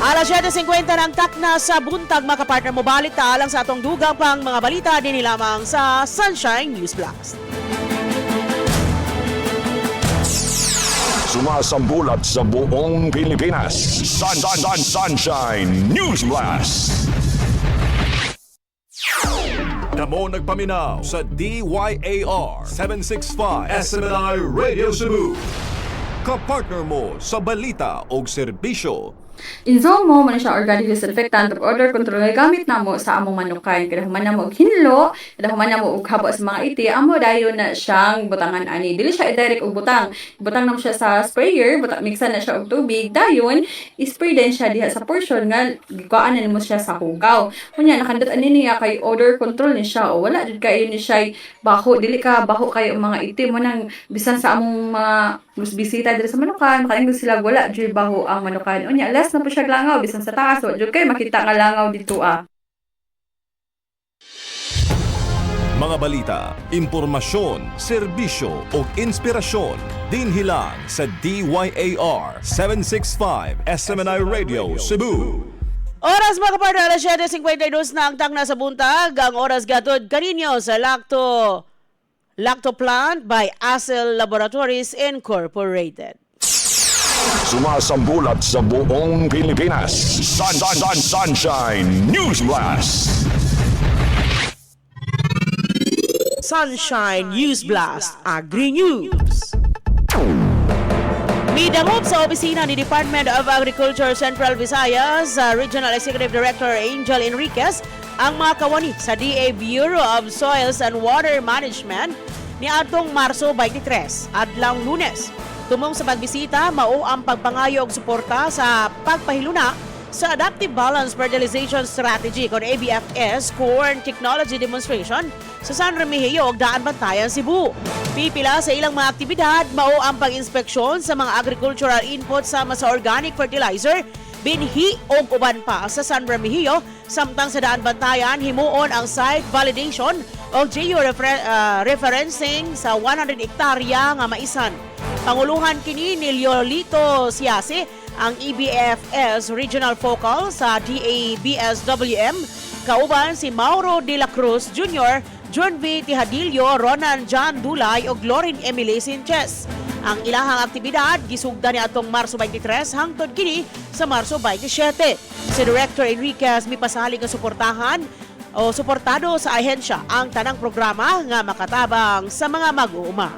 Alas 7:50 ng takna sa buntag, mga kapartner, mo balik ta alang sa atong dugang pang mga balita dinhi lamang sa Sunshine News Blast. Sumasambulat sa buong Pilipinas. Sun, Sun, Sun, Sunshine News Blast. Kamo nagpaminaw sa DYAR 765 SMNI Radio Cebu. Kapartner mo sa balita o serbisyo. Inzomo mo na siya organic disinfectant ug odor control nga gamit namo sa among manukan. Kada human namo og hinlo, kada human namo og habo sa mga iti, amo dayon na siyang butangan ani. Dili siya i-direct og butang. Butang namo siya sa sprayer, butang mixan na siya og tubig, dayon i-spray din siya diha sa portion nga gikuan na nimo siya sa hugaw. Unya nakandot ani niya kay odor control ni siya o wala jud kayo ni siya baho, dili ka baho kayo ang mga iti mo nang bisan sa among mga mas bisita diri sa manukan, makaingon sila wala jud baho ang manukan. Unya less na po siya langaw bisan sa taas, wa jud kay makita nga langaw dito ah. Mga balita, impormasyon, serbisyo ug inspirasyon dinhi lang sa DYAR 765 SMNI Radio Cebu. Oras, mga kapartner, alas 7:52 na ang tangna sa buntag. Ang oras gatod kaninyo sa Lacto Plant by Acel Laboratories Incorporated. Sumasambulat sa buong Pilipinas. Sun, Sun, Sun, Sunshine News Blast. Sunshine News Blast Agri News. Midangop sa opisina ni Department of Agriculture Central Visayas, Regional Executive Director Angel Enriquez ang mga kawani sa DA Bureau of Soils and Water Management niadtong Marso 23, adlaw Lunes. Tumong sa pagbisita, mao ang pagpangayo og suporta sa pagpahiluna sa Adaptive Balance Fertilization Strategy kon ABFS Corn Technology Demonstration sa San Remigio ug Daan Bantayan, Cebu. Pipila sa ilang mga aktibidad mao ang pag-inspeksyon sa mga agricultural inputs sama sa organic fertilizer, binhi og uban pa sa San Remigio, samtang sa Daan Bantayan himuon ang site validation o geo-referencing sa 100 hektarya nga maisan. Panguluhan kini ni Leolito Siasi, ang EBFS Regional Focal sa DABSWM, kauban si Mauro de la Cruz Jr., John V. Tihadillo, Ronan John Dulay ug Lorin Emily Sanchez. Ang ilahang aktibidad gisugdan ni atong Marso 23 hangtod kini sa Marso 27. Si Director Enriquez mipasalig nga suportahan o suportado sa ahensya ang tanang programa nga makatabang sa mga mag-uuma.